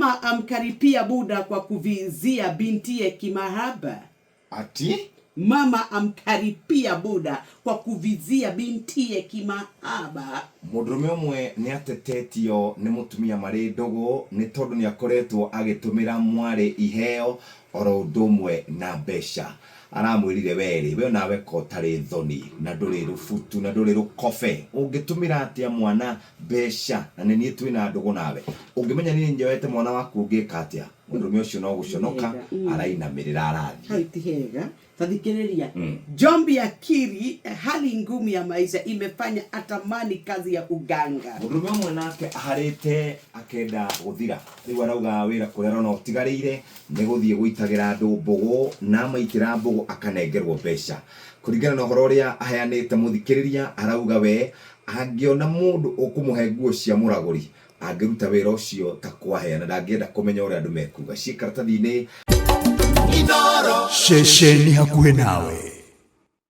Mama amkaripia Buda kwa kuvizia bintiye kimahaba. Ati? Mama amkaripia Buda kwa kuvizia bintiye kimahaba. Mũndũrũme ũmwe nĩ atetetio nĩ mũtumia marĩ ndũgũ nĩ tondũ nĩ akoretwo agĩtũmĩra mwarĩ iheo oro ũndũ ũmwe na mbeca. Aramwĩrire werĩ, we onawe ko ũtarĩ thoni na ndũrĩ rũbutu na ndũrĩ rũkobe, ũngĩtũmĩra atĩa mwana mbeca na nĩ niĩ twĩna ndũgũ nawe? Ũngĩmenya niĩ njoete mwana waku ũngĩka atĩa? Mũndũrũme ũcio no gũconoka arainamĩrĩra arathiĩ. Hau ti hega. Tathikĩrĩria. Jombi akiri hali ngumu ya maisha imefanya atamani kazi ya uganga. Mũndũrũme ũmwe nake aharĩte akenda gũthira. Rĩu arauga wĩra kũrĩa arona ũtigarĩire nĩ gũthiĩ gũitagĩra andũ mbũgũ na amaitĩra mbũgũ akanengerwo mbeca. Kũringana na ũhoro ũrĩa aheanĩte mũthikĩrĩria arauga we angĩona mũndũ ũkũmũhe nguo cia mũragũri Angĩruta wĩra ũcio ta kwaheana ndangĩenda kũmenya ũrĩa andũ mekuga. Ciĩ karatathi-inĩ. Ceceni hakuhĩ nawe.